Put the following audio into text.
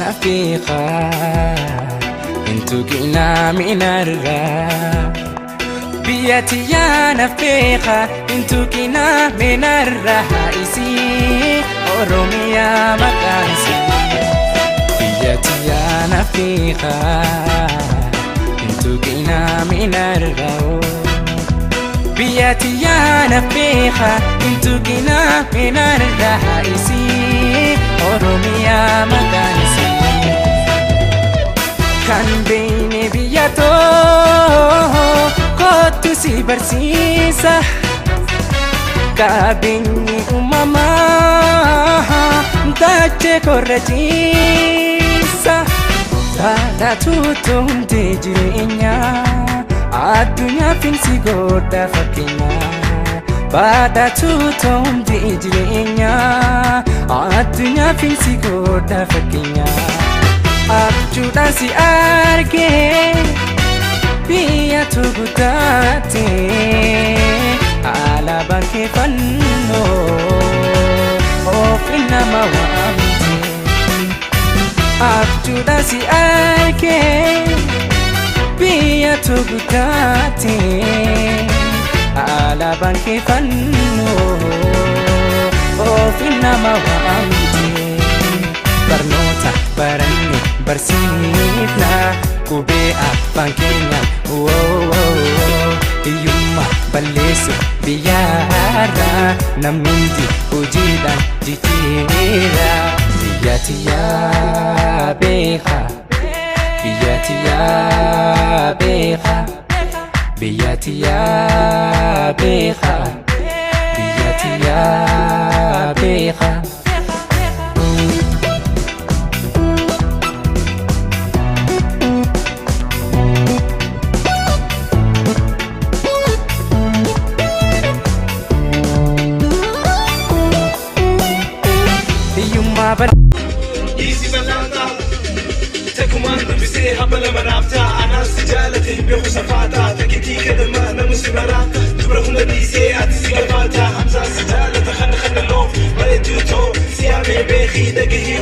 naaf beekaa hin tuqinaa minarraa. Biyya tiyyaa naaf beekaa hin tuqinaa minarraa isii Oromiyaa maqaan isii. Biyya tiyyaa naaf beekaa hin tuqinaa minarraa. Biyya tiyyaa naaf beekaa hin tuqinaa minarraa isii Oromiyaa maqaan isii. Kan beeyne biyya too kottu si barsiisa. Qabeenyi uumamaa dachee korra ciisa. Badhaatuutu hundee jireenyaa addunyaa finsi godha fakkeenyaa. Badhaatuutu hundee jireenyaa addunyaa finsi godha fakkeenyaa. Abjuudhaan si argee biyyatu guddaate alaabaan kee fannoo ofi nama waamte. Abjuudhaan si argee biyyatu guddaate alaabaan kee fannoo ofi nama waamte. Barnoota baranne barsiifna qubee afaan keenyaan hiyyummaa balleessu biyyaarraa namni hundi hojiidhaan jijjiira. Biyya tiyyaa beekaa biyya tiyyaa beekaa biyya tiyyaa beekaa biyya tiyyaa beekaa. Hiyyummaa Easy balata Takumaan dubbisee hamma lama naaftaa. Anaas si jaalate hin beeku safaataa. Takitii kadama namu si maraa. Dubra hunda dhiisee ati si galfaata. Hamzaa si jaalata kana kana loof bareedduu too. Si yaamee beekii dhagahii.